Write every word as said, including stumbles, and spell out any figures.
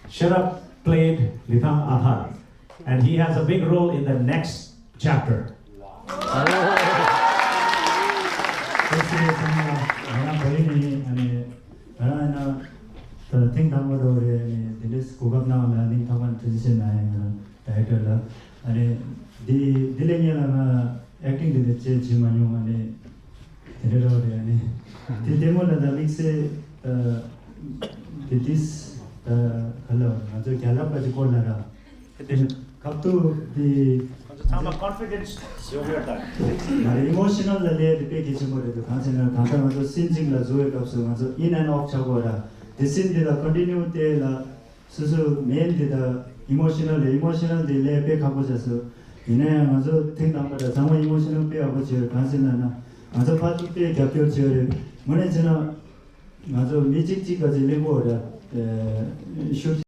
Sherab played Ridhang Athar, and he has a big role in the next chapter. ང་རང་བོད་ཡིག་ནས་ཨ་ནི་ང་རང་ཨ་ནི་ཐེངས་དང་པོ་འགྲོ་རེད། ཨ་ནི་དེ་འདྲའི་གོ་སྐབས་གནང་བ་ལ་སྙིང་ཐག་པ་ནས་ཐུགས་རྗེ་ཆེ་གནང་ཡིན། ང་རང་ཌའི་རེག་ཊར་ལ་ཨ་ནི་འདི་འདི་ལས་སྔོན་ལ་ང་ཨེག་ཊིང་དེ་འདྲ་ཅིག་བྱེད་མ་མྱོང་། ཨ་ནི་དེ་འདྲ་རོ་རེད། ཨ་ནི་དེ་ལྟད་མོ་ལ་ད་དམིགས་བསལ་ད་དེ་དུས་ད་ག་ལ་ང་ཚོ་རྒྱ་ལབ་པ་ཅིག་སྐོར་ལ་ར། སྐབས་དུ་དེ་ཚང་མ་ཀོན་ཕི་ཌེན་སི་ཡོད་ཡོད་དང་། ང་རེ་ཨི་མོ་ཤི་ནལ་ལ་ལས་དེ་དཔེ་གལ་ཆེན་པོ་རེད་འདུག་གང་ཟེར་ན་གང་ལྟར་ང་ཚོ་སིན་གཅིག་ལ་འཛུལ་བའི་སྐབས་སུ་ང་ཚོ་ཨིན་ཨེན་ཨའུཊ་ཆགས་དགོས་ར། དེ་སིན་དེ་ལ་ཀོན་ཊི་ནིའུ་དེ་ལ་སོ་སོ་མེན་དེ་ད་ཨི་མོ་ཤི་ནལ་ལ་ཨི་མོ་ཤི་ནལ་དེ་ལས་དཔེ་ཁག་པོ་བྱས་སོ། ཡིན་ན་ཡང་ང་ཚོ་ཐེངས་དང་པོ་ད་ཚང་མ་ཨི་མོ་ཤི་ནལ་དཔེ་ཡག་པོ་བྱས་རེད། གང་ཟེར་ན་ན་ང་ཚོ་ཕར་ཚུར་དཔེ་རྒྱབ་སྐྱོར་བྱས་རེད། དངོས་གནས་བྱས་ན་ང་ཚོ་མི་གཅིག་གཅིག་ག་ཚོད་གླེན་པོ་ར་ཤུགས།